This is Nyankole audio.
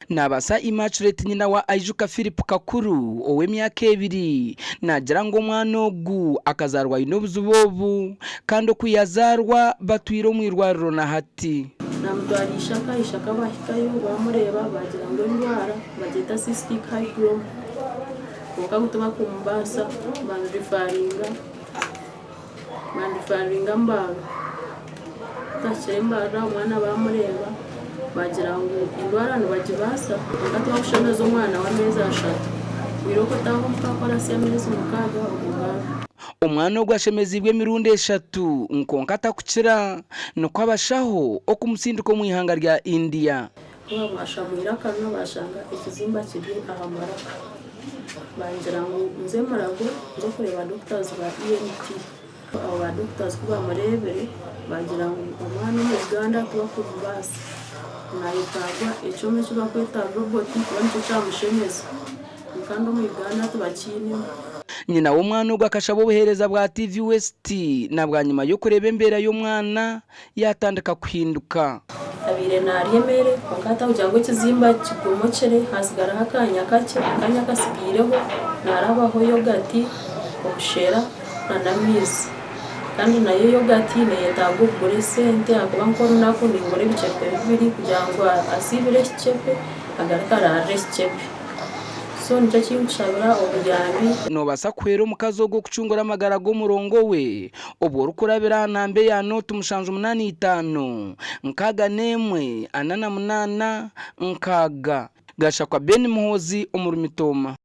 Naabaasa Immaculate nyina wa Aijuka Philip Kakuru ow'emyaka ebiri naagira ngu omwana ogu akazaarwa aine obuzibu obu kandi oku yazaarwa batwire omu irwariro na hati. Naamutwara Ishaka, Ishaka baahikayo baamureeba baagira ngu endwara bagyeta cystic hygroma kwonka ngu tibakumubaasa baandifaringa Bandifaringa Mbarara. Tutahikire Mbarara omwana bamureeba bagira ngu endwara nibagibaasa kwonka tibakushemeza omwana w'ameezi ashatu. Oihireho ku otaaha omuka akorasya ameezi mukaaga omugarure. Omwana ogu ashemeziibwe emirundi eshatu kwonka atakukira, nikwo abashaho okumutsindika omu ihanga rya India. Ku baamwashamwire akanwa baashanga ekizimba kiri aha maraka. Bangira ngu nze Mulago nze kureeba doctors ba ENT. Abo ba doctors ku baamureebire baagira ngu omwana omu Uganda tibakumubaasa, naayetaagwa ekyoma eki barikweta robot kuba nikyo kyamushemeza. Kandi omu Uganda tibakiinemu. Nyina w'omwana ogu akashaba obuheereza bwa TV West na bwanyima y'okureeba embeera y'omwana yaatandika kuhinduka. Abaire naarya emere kwonka hati kugira ngu ekizimba kigomokire hasigaraho akanya kakye, akanya akasigaireho narabaho yogati, obushera nana amaizi. Kandi nayo yogati neyetaaga okugura esente ahakuba nk'orunaku ningura ebicepe bibiri kugira ngu asiibire ekicepe agaruke araarire ekicepe. So nikyo ekinkushabira obuyambi. Noobaasa kuhwera omukazi ogwo kucungura amagara g'omurongo we obwo orikurabira aha namba eya nooti 785 61 48 6. Gashakwa Ben Muhoozi omuri Mitooma.